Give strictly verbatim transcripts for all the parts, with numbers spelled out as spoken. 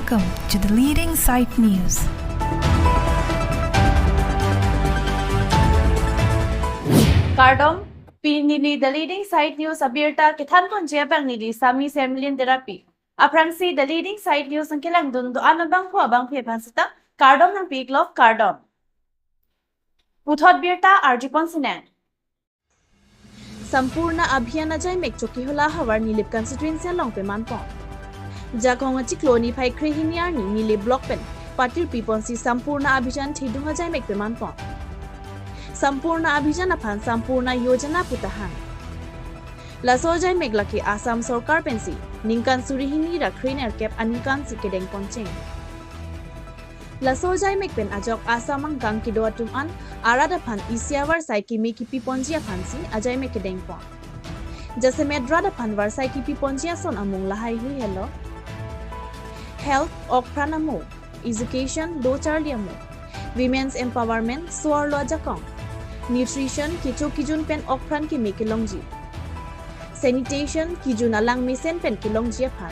Welcome to the leading site news. Kardom, pini The Leading Site News abirta kethanponji abang neli Sami Semlin Derapi. Aphrangsi The Leading Site News nangkelangdun do-an abangphu abangphi aphan sita kardom nangpi-iklo, kardom. Puthot birta arjupon sinang. Sampoorna Abhiyan ajaimek Chokihola havar Nilip constituency along pemanpon. Jakong achiklo niphai krehini arni Nilip block pen patirpiponsi Sampoorna Abhiyan thedung ajaimek pemanpon. Sampoorna Abhiyan aphan Sampoorna Yojana pu ta hang. Laso ajaimek lake Assam sorkar pensi ningkan suri hini ra krenerkep aningkansi kedengponcheng. Laso ajaimek pen ajok Assam angkang kedo atum an arat aphan isi avarsai keme kipiponji aphansi ajaimek kedengpon. Jasemet rat aphan varsai kipiponji ason amung lahaihui helo: health, okpran amo; education, do charli amo; women's empowerment, so-arlo ajakong; nutrition, kecho kejun pen okpran keme kelongji; sanitation, kejun alang mesen pen kelongji aphan;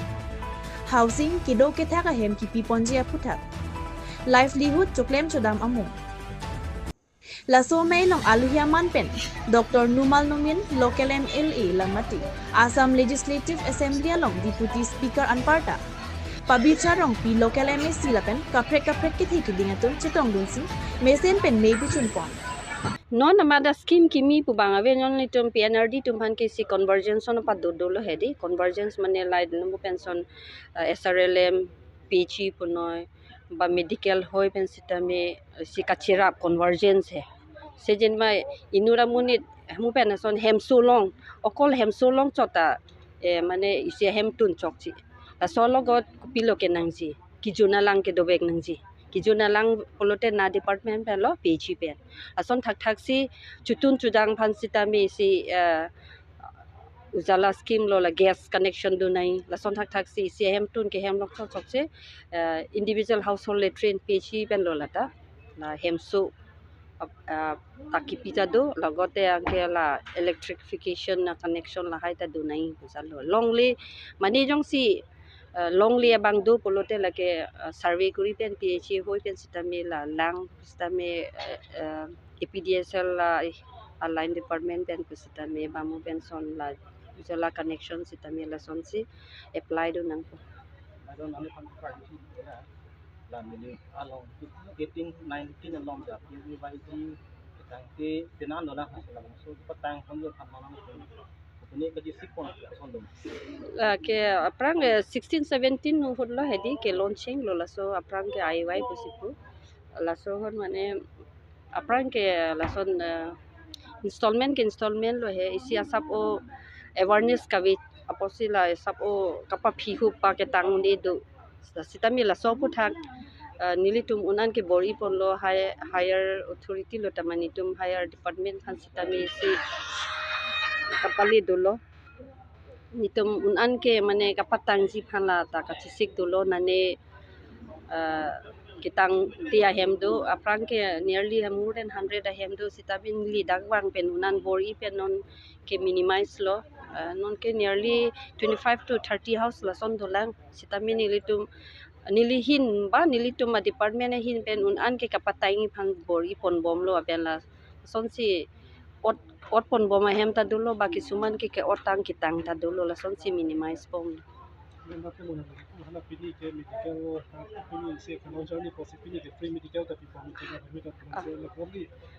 housing, kedo kethak ahem kipiponji aphuthak; livelihood, choklem chodam amo. Laso amei along alohi aman pen Doctor Numal Momin, local M L A, lamati Assam Legislative Assembly along Deputy Speaker anparta Pabicha Rongpi, local M A C, lapen kaprek kaprek kethe kiding atum chetongdunsi mesen pen mei puchunpon. Non amada scheme kimi pu abang ave, non nelitum P N R D atum aphan ke isi convergence on apa do dolo hedi. Convergence mane lahai dolo pension, eh, S R L M, P H E punoi, ba medical hoi pen sitame, eh, si kachirap convergence he. Sejen mai inut amonit mo pen ason hemso along, okol hemso along chot ta, eh, mane isi hemtun chokche. Laso alogot kopilo kenangji? Kejun alang kedovek nangji. Kejun alang pulote na department pen lo, P H E pen. Ason thakthaksi chotun chodang aphan sitame isi, eh, Ujala scheme lo, la gas connection do nai. Lason thakthaksi isi hemtun ke hem lok chok chokche, eh, individual household latrine P H E pen lo lata. La hemso ap-, ah, ta kipi ta do, lagote anke la electrification na connection lahai ta do nai, pu salo. Longle, mane jongsi, ah, longle abang do pulote lake, ah, survey kuri pen P H E hoi pen sitame la lang, sitame, eh, eh, A P D S L la, eh, a line department pen pu sitame bamboo pension la ujala connection sitame lasonsi apply do nangpo. Madam, nangli aphan kekar isi na, la Nilip along eighteen nineteen along ja P V Y G ketang ke penan dolang hasil labangso patang hamjo than malang ko. Ini kaji sipon ason dong. Lake aphrang, eh, sixteen seventeen ahut lo hedi ke launching lo, laso aphrang ke I Y pusi pu. Laso ahut mane aphrang ke lason, eh, installment ke installment lo he, isi asap o awareness kave apotsi la asap o kapaphihup pa ketang un-e do. Sitame laso aphuthak, eh, nelitum un-an ke bor-iponlo, high-, higher authority lo ta mane nelitum higher department aphan sitame isi kapale dolo. Nelitum un-an ke mane kapatangji aphan la ta kachesik dolo, nane, eh, ketang te ahem do, aphrang ke nearly more than hundred ahem do, sitame neli dak vang pen un-an bor-i pen non ke minimize lo, eh, non ke nearly twenty-five to thirty house lason dolang, sitame nelitum, neli ahin ba nelitum a department ahin pen un-an ke kapatangji aphan bor-ipon bomlo, aben lasonsi ot, otpon bom ahem ta dolo, ba kisuman ke ke-ot tang ketang ta dolo, lasonsi minimize bom. Member ke mona hala pini ke medical, pini se kanong jani posi pini ke free medical tapi pami ke na pami ka Ah.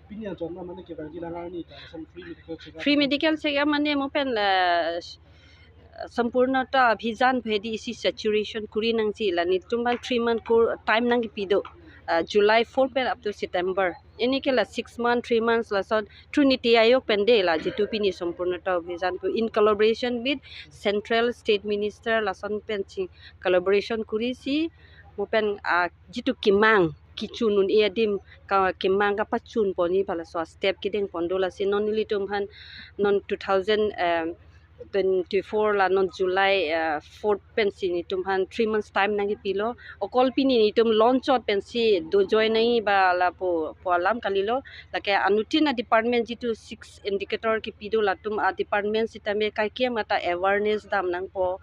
Pini ajon na mane ke bagi langar ni ta sam free medical check up. Free medical check up mane mo pen la Sampoornata Abhiyan pu hedi isi saturation kuri nangji, la nelitum aphan three month kur time nangkipi do, ah, July four pen up to September. Ini ke la six month, three months lason through NITI Aayog pen de la jitu pini Sampoornata Abhiyan pu in collaboration with central state minister lason pen ching collaboration kuri si mo pen, ah, jitu kemang kechun un-e adim ka kemang kapachun ponji pu laso step kedengpon do, lasi non nelitum aphan non two thousand, um, twenty-four la non July, uh, fourth pensi nelitum aphan three months time nangkipilo. Okol pini nelitum launch chot pensi do join nangji ba lapu pu alam kalilo. Lake anuttin a department jitu six indicator kipi do, latum a department sitame kaikema ta awareness dam nangpo.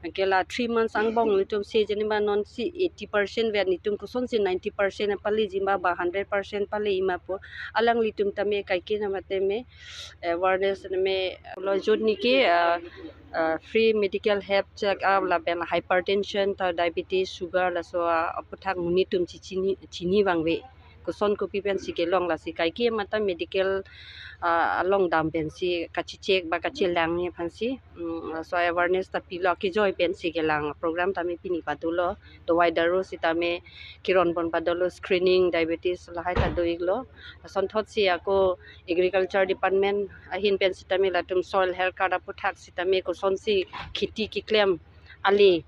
Anke la three months angbong nelitum si jenima non si eighty percent vet, nelitum kosonsi ninety percent pale jima ba hundred percent pale ima pu. Alanglitum tame kaike na mate me awareness me lo jodi neke, ah, ah, free medical health check up lapen hypertension ta diabetes, sugar laso, ah, aputhak monit atum chi-, chini, chini vangve. Koson kopi pensi kelong lasi kaike mata medical, ah, along dam pensi kachi-check ba kachelang aphansi, mm, laso awareness ta pilo, akejoi pensi kelang program tame pini padolo. Dawai daru sitame keron pon padolo, screening diabetes lahai ta do-iklo. Lasonthotsi ako agriculture department ahin pen sitame latum soil health card aputhak sitame kosonsi kheti keklem ale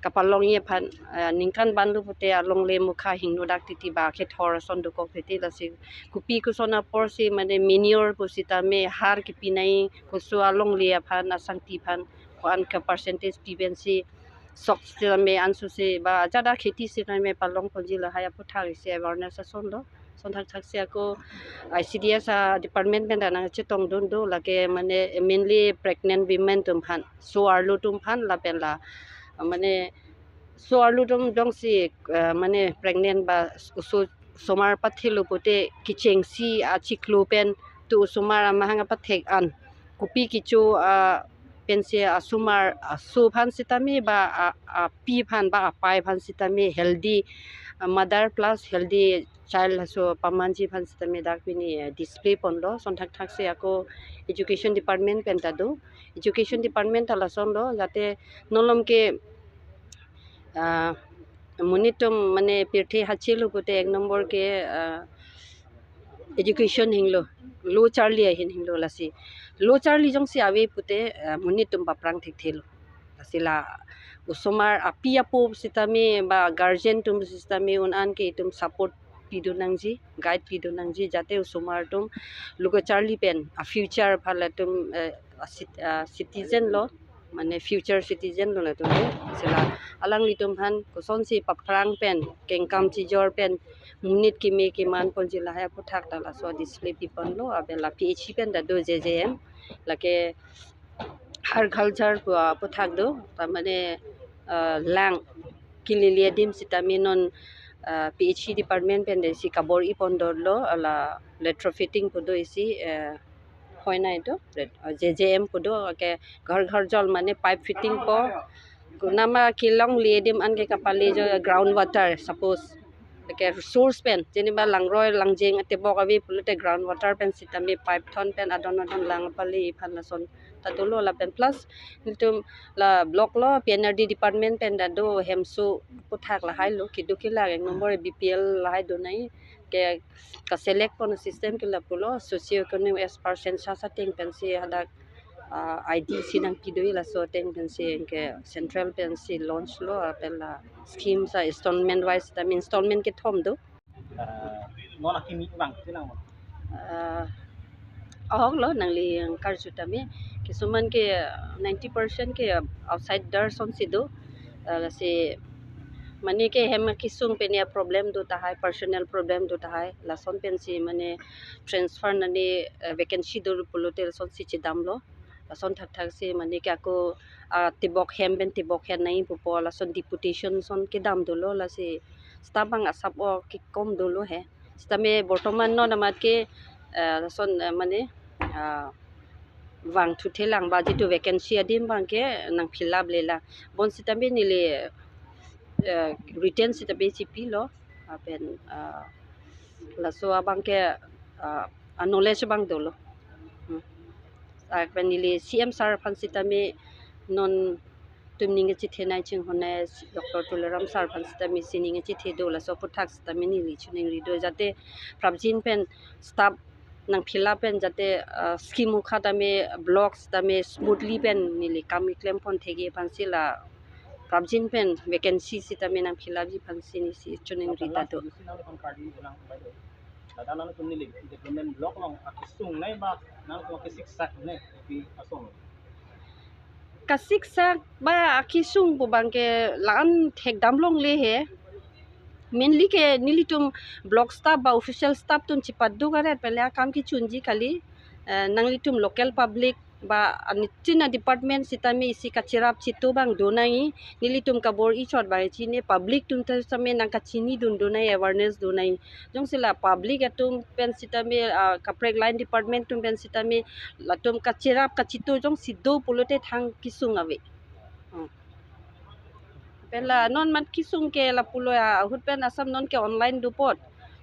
kapalongji aphan, ah, ningkan banlu pute alongle mukha hingno dak titi ba kethor ason dokok titi lasi kopi koson aporsi mane manure pu sitame har kepinai koso alongle aphan asangti aphan ko-an ke percentage pi pensi sok sitame ansu si ba jada kheti sitame palong ponji lahai aputhak isi awareness asonlo. Son thakthak si ako I C D S a department pen ta nangchetongdun do, lake mane mainly pregnant women atum aphan, so-arlo atum aphan lapen la mane so-arlo atum jongsi, eh, mane pregnant ba oso-, osomar pathelo pute kechengsi achiklo pen tu osomar amahang apathek an kopi kecho, ah, pensi asomar aso aphan sitame ba a, api aphan ba apai aphan sitame healthy, ah, mother plus healthy child laso pamanji aphan sitame dak pini, eh, display ponlo. Son thakthak si ako education department pen ta do. Education department ta lasonlo, jate nolom ke, ah, monit atum mane pirthe hachelo pute ek number ke, ah, education hinglo, lo charli ahin hinglo lasi. Lo charli jongsi ave pute, ah, monit atum paprang thekthelo. Lasi la osomar api apo sitame ba guardian atum sitame un-an ke itum support pidun nangji, guide pidun nangji, jate osomar atum lo kacharli pen a future aphan latum, eh, a cit-, ah, citizen lo, mane future citizen lo latum. Lasi la alanglitum aphan kosonsi paprang pen kengkam chijor pen monit keme keman ponji lahai aputhak ta laso display piponlo. Lapen la P H E pen ta do J J M, lake Har Ghar Jal pu aputhak do, ta mane, ah, lang kelele adim sitame non, ah, P H E department pen ta isi kabor-i pondorlo, la retrofitting pu do isi, eh, hoi nai do, ret-, ah, J J M pu do, ke Har Ghar Jal mane pipe fitting po, kunama kelongle adim an ke kapale jo ground water, suppose ke source pen, jenima langroi langjeng atebok ave pulote ground water pen sitame pipe thon pen adon adon lang pale aphan lason ta dolo. Lapen plus nelitum la block lo P N R D department pen ta do hemso aputhak lahai lo, kedo kelak ek number B P L lahai do nai, ke ka select pon system ke lapulo, socio economic as per census ateng pensi hadak, ah, I D si nangpi do-i, laso ateng pensi ke central pensi launch lo, lapen la scheme sa installment wise ta, installment kethom do. Ah, non akimi vang tinang mo. Ah, ahok lo nangli karju tame, kisuman ke ninety percent ke outsider sonsi do. Ah, lasi mane ke hem kesung pen ya problem do tahai, personal problem do tahai, lason pensi mane transfer nani, eh, vacancy do pulote lasonsi chedamlo. Lason thakthak si mane ke ako, ah, tebok hem pen tebok hem nai pupo, lason deputation son kedam dolo, lasi staff abang asap o kekom dolo he. Sitame bortoman non amat ke, eh, lason, eh, mane, ah, vangthuthelang ba jitu vacancy adim abang ke nang fill up lelang. Bonsitame neli, eh, written sitame chipilo, lapen, ah, laso abang ke, ah, a-knowledge abang dolo. Hmm. Lapen neli C M sir aphan sitame non itum ning kachethe nai chinghon nai, Doctor Tuliram sir aphan sitame si ning kachethe do, laso aputhak sitame neli choningri do, jate prapjin pen staff nang fill up pen jate, ah, scheme ukha tame block sitame smoothly pen neli kam keklem pon thekji aphansi la prapjin pen vacancy sitame nang fill up ji aphansi neli si choningri ta do. Ladak nangtum neli development block along akesung nai ba nangtum akesik sak nai pi asong. Kasik sak ba akesung pu abang ke la-an thekdam longle he. Mainly ke nelitum block staff ba official staff atum chepaduk aret pele akam kechunji kali. Eh, nanglitum local public Ba anitin a department sitame isi kacherap chitu abang do nangji, nelitum kabor-i chot abang chini, public atum ta sitame nangkachinidun do nangji, awareness do nangji. Jongsi la public atum pen sitame, ah, kaprek line department atum pen sitame latum kacherap kachitu jongsi do pulote thang kesung ave. Hmm. Pen la non mat kesung ke lapulo ya, ahut pen asap non ke online do apot.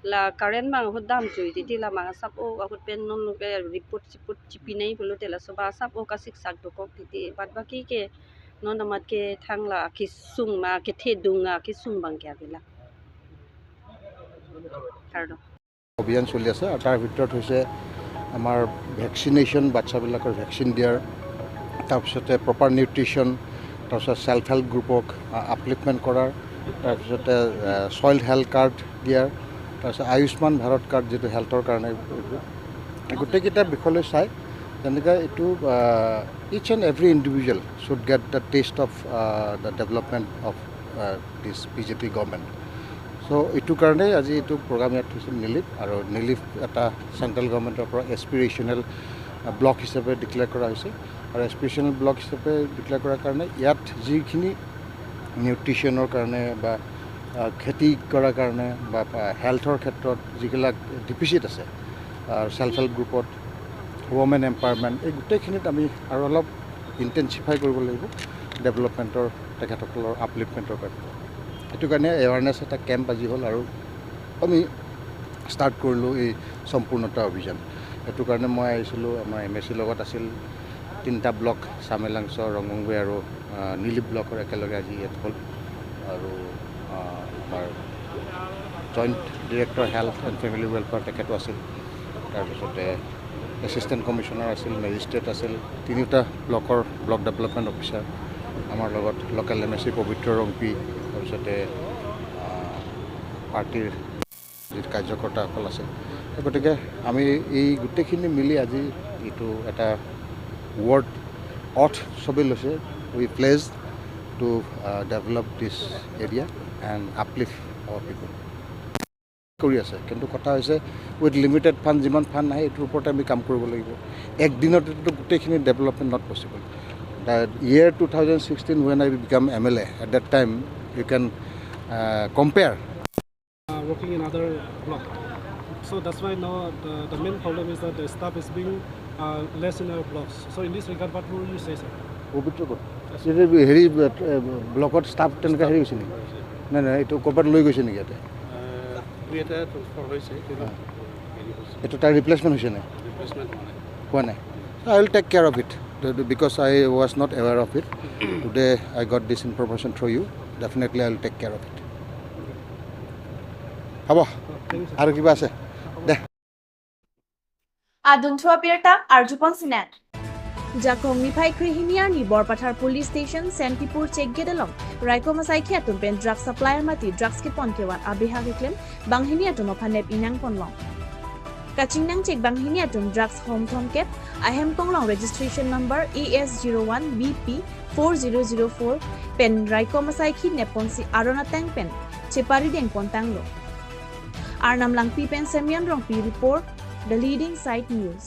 La current abang ahut damjui titi, la abang asap o ahut pen non lo ke report siput chipi nangji pulote laso abang asap o kasiksak dokok titi. Bad baki ke non amat ke thang la kesung ma kethedung akesung abang ke ave la. Kardom. অভিযান চলি আছে আৰু তাৰ ভিতৰত হৈছে আমাৰ ভেকচিনেশ্যন, বাচ্চাবিলাকৰ ভেকচিন দিয়াৰ, তাৰপিছতে প্ৰপাৰ নিউট্ৰিশ্যন, তাৰপিছত ছেল্ফ হেল্প গ্ৰুপক আপলিফমেণ্ট কৰাৰ, তাৰপিছতে ছইল হেল্থ কাৰ্ড দিয়াৰ, তাৰপিছত আয়ুষ্মান ভাৰত কাৰ্ড যিটো হেল্থৰ কাৰণে, এইটো গোটেইকেইটা বিষয়লৈ চাই যেনেকৈ এইটো each and every individual should get the taste of the development of this B J P government. চ' এইটো কাৰণে আজি এইটো প্ৰগ্ৰাম ইয়াত থৈছে নিলিপ, আৰু নিলিপ এটা চেণ্ট্ৰেল গভৰ্ণমেণ্টৰ পৰা এছপিৰেশ্যনেল ব্লক হিচাপে ডিক্লেয়াৰ কৰা হৈছে। আৰু এছপিৰেশ্যনেল ব্লক হিচাপে ডিক্লেয়াৰ কৰাৰ কাৰণে ইয়াত যিখিনি নিউট্ৰিশ্যনৰ কাৰণে বা, আহ, খেতি কৰাৰ কাৰণে বা, আহ, হেল্থৰ ক্ষেত্ৰত যিবিলাক ডেফিচিট আছে, আহ, ছেল্ফ হেল্প গ্ৰুপত, ৱমেন এম্পাৱাৰমেণ্ট, এই গোটেইখিনিত আমি আৰু অলপ ইনটেনচিফাই কৰিব লাগিব ডেভেলপমেণ্টৰ, তেখেতসকলৰ আপলিফমেণ্টৰ কাৰণে। সেইটো কাৰণে এৱাৰনেছ এটা কেম্প আজি হ'ল আৰু আমি ষ্টাৰ্ট কৰিলোঁ এই সম্পূৰ্ণতা অভিযান। সেইটো কাৰণে মই আহিছিলোঁ, আমাৰ এম এ চিৰ লগত আছিল, তিনিটা ব্লক, চামেলাংচ, ৰংগংগৈ আৰু, আহ, নিলিপ ব্লকৰ একেলগে আজি ইয়াত হ'ল। আৰু, আহ, আমাৰ joint director health and family welfare তেখেতো আছিল, তাৰপিছতে এছিষ্টেণ্ট কমিশ্যনাৰ আছিল, মেজিষ্ট্ৰেট আছিল, তিনিওটা ব্লকৰ ব্লক ডেভেলপমেণ্ট অফিচাৰ আমাৰ লগত, লোকেল এম এ চি পবিত্ৰ ৰংপি, তাৰপিছতে, আহ, পাৰ্টিৰ যিটো কাৰ্যকৰ্তাসকল আছে। গতিকে আমি এই গোটেইখিনি মিলি আজি এইটো এটা ৱৰ্ড অথ সবে লৈছে, we pledge to develop this area and uplift our people কৰি আছে। কিন্তু কথা হৈছে, উইথ লিমিটেড ফাণ্ড, যিমান ফাণ্ড আহে এইটোৰ ওপৰতে আমি কাম কৰিব লাগিব। একদিনতেতো গোটেইখিনি development not possible. The year two thousand sixteen, when I become M L A, at that time you can compare. Working in other block. So that's why now the, the main problem is that the staff is being, uh, less in our blocks. So in this regard, what will you say, sir? পবিত্ৰ ক'ত? Yes, sir. হেৰি, ব্লকত ষ্টাফ তেনেকৈ হেৰি হৈছে নেকি? নাই, নাই, এইটো ক'ৰবাত লৈ গৈছে নেকি ইয়াতে? দুই এটা ট্ৰেন্সফাৰ হৈছে, কিন্তু এইটো তাৰ ৰিপ্লেচমেণ্ট হৈছে নে? ৰিপ্লেচমেণ্ট হোৱা নাই। হোৱা নাই। So I will take care of it, because I was not aware of it. Today I got this information through you. Definitely I will take care of it. হ'ব, আৰু কিবা আছে? দে। Adun thu abirta arjupon sinan. Jakong niphai krehini arni Borpathar Police Station, Santipur check gate along raikom asaikhi atum pen drug supply amati drugs kepon kevan abeha keklem banghini atum aphan nep inang ponlong. Kachingnang chek banghini atum drugs hom thomkep, ahem konglong registration number A S zero one B P four zero zero four pen raikom asaikhi nep ponsi aron atang pen chepari deng pontanglo. Arnam Langpi pen Semyon Rongpi report, The Leading Side News.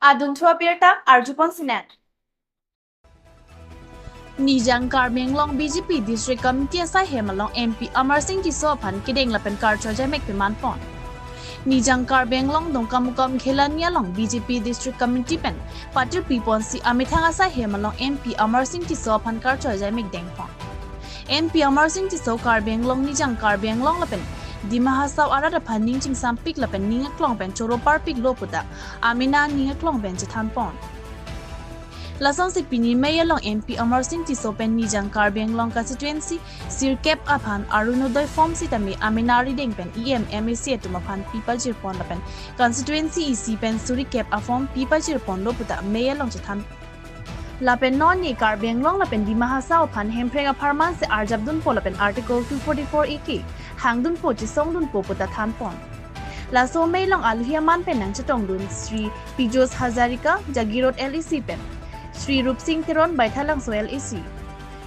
Adun thu abirta arjupon sinan. Nijang Karbi Anglong B J P District Committee asai hem along M P Amarsing Tisso aphan kedeng lapen karcho jamek peman pon. Nijang Karbi Anglong Dongkamukam Ghelani along B J P District Committee pen patir piponsi amethang asai hem along M P Amarsing Tisso aphan karchoijai mekdeng pon. M P Amarsing Tisso Karbi Anglong Nijang Karbi Anglong lapen Dima Hasao arat aphan ning chingsampik lapen ning aklong pen choro parpiklo puta amena ning aklong pen chethan pon. Lasonsi pini Mei along M P Amarsing Tisso pen Nijang Karbi Anglong constituency sirkep aphan Arunodoi form sitame amena rideng pen E M, M A C atum aphan pipajir pon lapen constituency isi pen suri kep a form pipajir ponlo puta Mei along chethan. Lapen non ni Karbi Anglong lapen Dima Hasao aphan Hemprek apharman si arjapdunpo lapen Article two forty-four A K hangdunpo chesongdunpo puta than pon. Laso Mei along alohi aman pen nangchetongdun Shri Piyush Hazarika, Jagiroad L A C pen, Shri Rupsing Teron, Baithalangso L A C,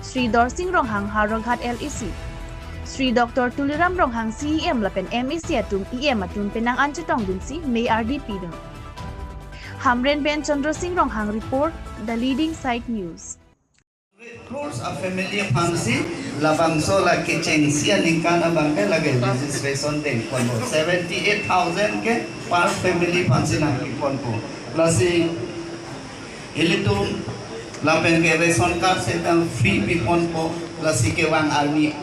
Shri Dorsing Ronghang, Howraghat L A C, Shri Doctor Tuliram Ronghang, C E M lapen M A C atum, E M atum penang an chetongdunsi Mei ardi pidun. Hamren pen Chandra Singh Ronghang report, The Leading Site News. Crores a family aphansi labangso la kechengsi aningkan abang ke lake registration dengponpo. Seventy eight thousand ke per family aphansi nangkiponpo. Lasi ilitum lapen ke ration card seta free piponpo. Lasi kevang arni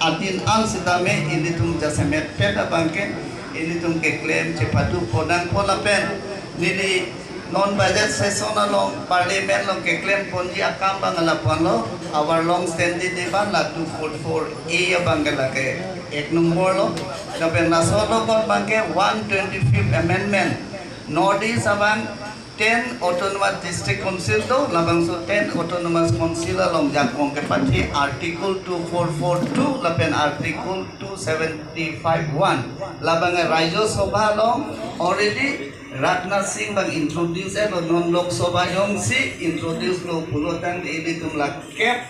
adin an sitame ilitum jasemet pet abang ke ilitum keklem chepadu podang po lapen neli non budget session along parliament along keklem ponji akam abang lapuanlo, our long standing demand la two forty-four A abang ke lake ek number lo. Lapen laso along abang ke one twenty-fifth amendment, North East abang ten autonomous district council do, labangso ten autonomous council along jakong kepathe article two four four two lapen article two seventy-five one. Labang Rajya Sabha along already Rajnath Singh abang introduce lo, non Lok Sabha jongsi introduce lo pulo tangte ilitum la kep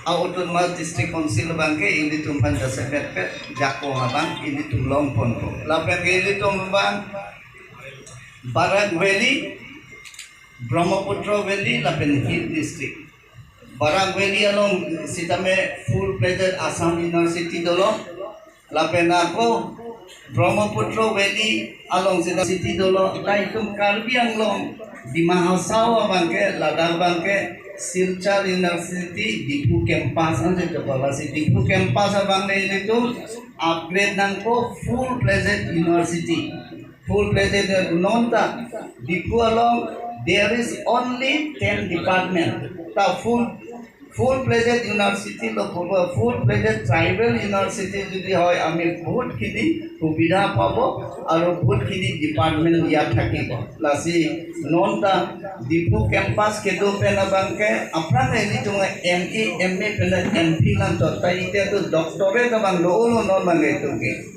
a autonomous district council abang ke ilitum aphan jasemet pet jakong abang ilitum longponpo. Lapen ke ilitum abang Barak Valley, Brahmaputra Valley lapen Hill District. Barak Valley along sitame full-fledged Assam University dolo. Lapen ako Brahmaputra Valley along sita city dolo. Ta itum Karbi Anglong, Dima Hasao abang ke, ladak abang ke Silchar University, Diphu campus ante to pala si Diphu campus abang ke ilitum upgrade nangpo full-fledged university. Full-fledged non ta Diphu along there is only ten department. Ta full full-fledged university lo purbo, full-fledged tribal university jodi hoy, ami bahut khini subidha pabo, aru bahut khini department ya thakibo. Lasi non ta Diphu campus kedo pen abang ke aphrang ilitum M A, M A pen M Phil an chot ta ite to doctorate abang dolo non abang ke itum ke.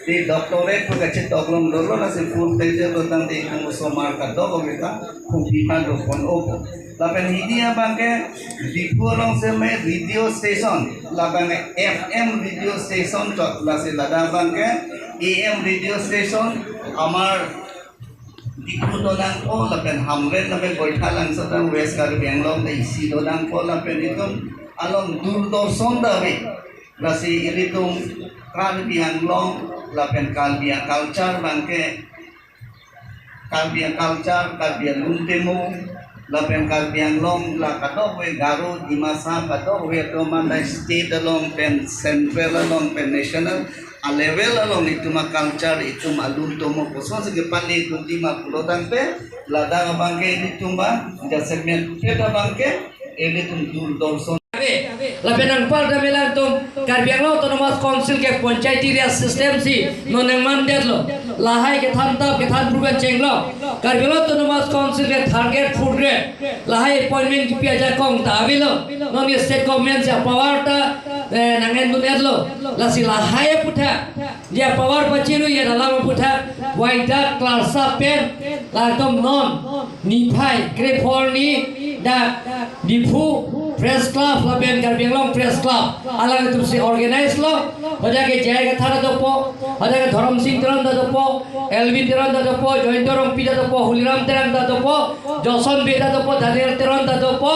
Te doctorate pu kachetoklong dolo, lasi full-fledged lo tangte itum osomar kadokave ta subidha dopon opo. Lapen hini abang ke Diphu along seme radio station, labang ke F M radio station chot, lasi ladak abang ke A M radio station, amar Diphu donangpo lapen Hamren lapen Baithalangso ta West Karbi Anglong ta isi donangpo lapen itum along Doordarshan ta ave. Lasi ilitum Karbi Anglong lapen Karbi a-culture abang ke, Karbi a-culture, Karbi alun temo, lapen Karbi Anglong la kadokave Garo, Dimasa, kadokave atum an la state along pen central along pen national a-level along itum a-culture, itum alun temo kosonsi kepale itum Dima pulo tangte, ladak abang ke ilitum abang jasemet pet abang ke ilitum Doordarshan. Lapen anparta mela atum Karbi Anglong Autonomous Council ke Panchayati Raj system si non nangmandetlo. Lahai kethan tap kethan proven chenglo. Karbi Anglong Autonomous Council ke third grade, fourth grade, lahai appointment kipi ajakong ta avelo. Non ke state government si power ta, eh, nang-endun-etlo. Lasi lahai aputhak, ya power pachiru ya dalam aputhak, waida klarsa pen, latum non niphai krepho arni Dak Diphu Press Club lapen Karbi Anglong Press Club alangtum si organize lo. Hodak ke J I Kathar ta dopo, hodak ke Dharam Sing Teron ta dopo, Elvin Teron ta dopo, Joyanta Rongpi ta dopo, Huliram Terang ta dopo, Joson Bey ta dopo, Daniel Teron ta dopo,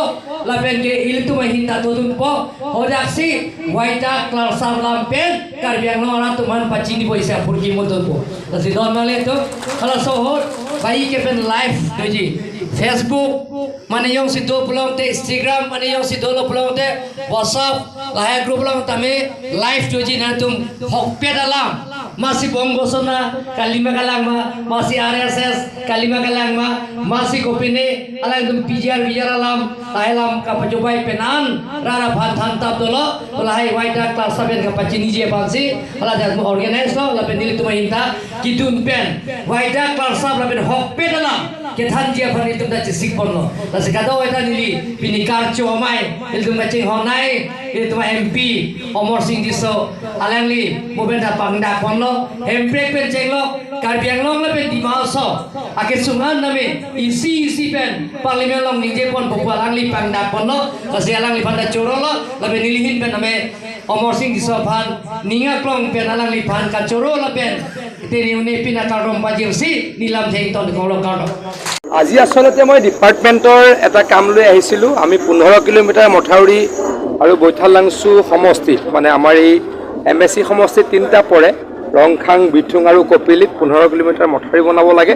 lapen ke ilitum ahin ta dodunpo. Hodak si Waida Klarsar alam pen Karbi Anglong arat atum aphan pachinipo isi apurki mo dopo. Lasi don male to, halaso ahut, bai ke pen live doji. Facebook, mane jongsi do pulote, Instagram, mane jongsi dolo pulote, WhatsApp, lahai group along tame live doji, nangtum hokpet alam. Masi Bongosona, kalima kalang ma, masi R S S, kalima kalang ma, masi kopine, alangtum P G R, V G R alam, lahai alam kapachobai pen an, rara aphan thantap dolo, lahai Waida Klarsar pen kapachiniji aphansi, hala jat mo organize lo, lapen nelitum ahin ta, kedun pen, Waida Klarsar lapen hokpet alam kethanji aphan nelitum ta chesik ponlo. Lasi kadokave ta neli pini karcho amei, nelitum kachinghon nei, nelitum M P Amarsing Tisso alangli mo pen ta pangdak ponlo, Hemprek pen chenglok, Karbi Anglong lapen Dima Hasao akesung an tame isi isi pen Parliament along ningje ponpo pu alangli pangdak ponlo, lasi alangliphan ta chorolo, lapen neli ahin pen tame Amarsing Tisso aphan ning aklong pen alangliphan kachoro lapen tini une pina kardom pajirsi neli lamthe ington konglo, kardom. আজি আচলতে মই ডিপাৰ্টমেণ্টৰ এটা কাম লৈ আহিছিলোঁ। আমি পোন্ধৰ কিলোমিটাৰ মথাউৰি আৰু বৈঠালাংচু সমষ্টিত, মানে আমাৰ এই এম এ চি সমষ্টিত তিনিটা পৰে, ৰংখাং, বিথুং আৰু কপিলিত পোন্ধৰ কিলোমিটাৰ মথাউৰি বনাব লাগে।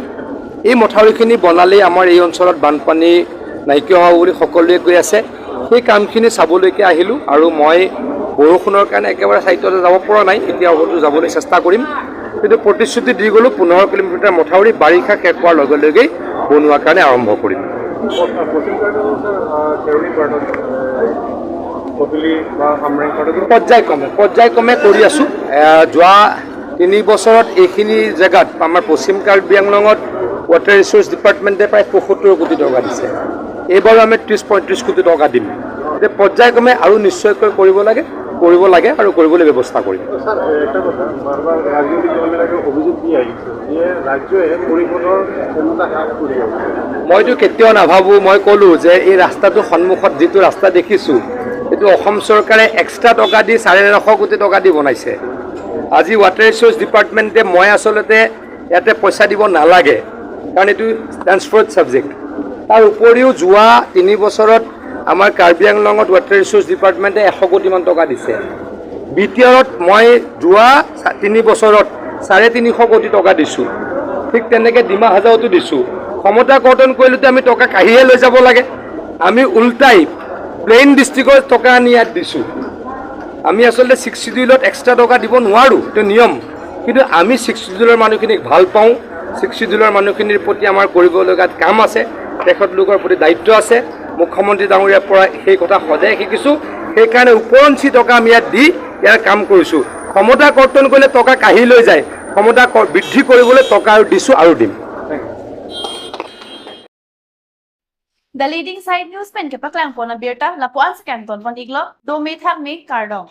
এই মথাউৰিখিনি বনালেই আমাৰ এই অঞ্চলত বানপানী নাইকিয়া হ'ব বুলি সকলোৱে কৈ আছে। সেই কামখিনি চাবলৈকে আহিলোঁ আৰু মই বৰষুণৰ কাৰণে একেবাৰে ছাইটলৈ যাব পৰা নাই। এতিয়া হয়তো যাবলৈ চেষ্টা কৰিম, কিন্তু প্ৰতিশ্ৰুতি দি গ'লোঁ, পোন্ধৰ কিলোমিটাৰ মথাউৰি বাৰিষা শেষ হোৱাৰ লগে লগেই বনোৱাৰ কাৰণে আৰম্ভ কৰিম। পশ্চিম কাৰ্বি আংলঙৰ, আহ, কেউলি পাৰ্টত, আহ, কপিলি বা হামৰেং পাৰ্টত পৰ্যায়ক্ৰমে, পৰ্যায়ক্ৰমে কৰি আছোঁ। আহ, যোৱা তিনি বছৰত এইখিনি জেগাত আমাৰ পশ্চিম কাৰ্বি আংলঙত ৱাটাৰ ৰিচ'ৰ্চ ডিপাৰ্টমেণ্টে প্ৰায় পঁয়সত্তৰ কোটি টকা দিছে। এইবাৰো আমি ত্ৰিছ পঁয়ত্ৰিছ কোটি টকা দিম। গতিকে পৰ্যায়ক্ৰমে আৰু নিশ্চয়কৈ কৰিব লাগে, কৰিব লাগে আৰু কৰিবলৈ ব্যৱস্থা কৰিম। ছাৰ, এটা কথা, বাৰ বাৰ ৰাজনৈতিক দলবিলাকে অভিযোগ দি আহিছে যে ৰাজ্যই পৰিষদৰ ক্ষমতা হ্ৰাস কৰি আছে। মইতো কেতিয়াও নাভাবোঁ। মই ক'লোঁ যে এই ৰাস্তাটো সন্মুখত যিটো ৰাস্তা দেখিছোঁ, এইটো অসম চৰকাৰে এক্সট্ৰা টকা দি চাৰে নশ কোটি টকা দি বনাইছে। আজি ৱাটাৰ ৰিচ'ৰ্চ ডিপাৰ্টমেণ্টে, মই আচলতে ইয়াতে পইচা দিব নালাগে, কাৰণ এইটো ট্ৰেন্সফাৰ্ড ছাবজেক্ট। তাৰ উপৰিও যোৱা তিনি বছৰত আমাৰ কাৰ্বি আংলঙত ৱাটাৰ ৰিচ'ৰ্চ ডিপাৰ্টমেণ্টে এশ কোটিমান টকা দিছে। বি টি আৰত মই যোৱা চা-, তিনি বছৰত চাৰে তিনিশ কোটি টকা দিছোঁ। ঠিক তেনেকে ডিমা হাজাওতো দিছোঁ। ক্ষমতা কৰ্তন কৰিলেতো আমি টকা কাঢ়িহে লৈ যাব লাগে। আমি উল্টাই প্লেইন ডিষ্ট্ৰিক্টৰ টকা আনি ইয়াত দিছোঁ। আমি আচলতে ছিক্স চিডিউলত এক্সট্ৰা টকা দিব নোৱাৰোঁ, এইটো নিয়ম। কিন্তু আমি ছিক্স চিডিউলৰ মানুহখিনিক ভাল পাওঁ, ছিক্স চিডিউলৰ মানুহখিনিৰ প্ৰতি আমাৰ কৰিবলগীয়া কাম আছে, তেখেতলোকৰ প্ৰতি দায়িত্ব আছে। মুখ্যমন্ত্ৰী ডাঙৰীয়াৰ পৰা সেই কথা সদায় শিকিছোঁ। সেইকাৰণে ওপৰঞ্চি টকা আমি ইয়াত দি ইয়াৰ কাম কৰিছোঁ। ক্ষমতা কৰ্তন কৰিলে টকা কাঢ়ি লৈ যায়, ক্ষমতা ক-, বৃদ্ধি কৰিবলৈ টকা আৰু দিছোঁ আৰু দিম। The Leading Side News pen kepaklang pon abirta lapu-an si kangton pon-iklo, dome thakme, kardom.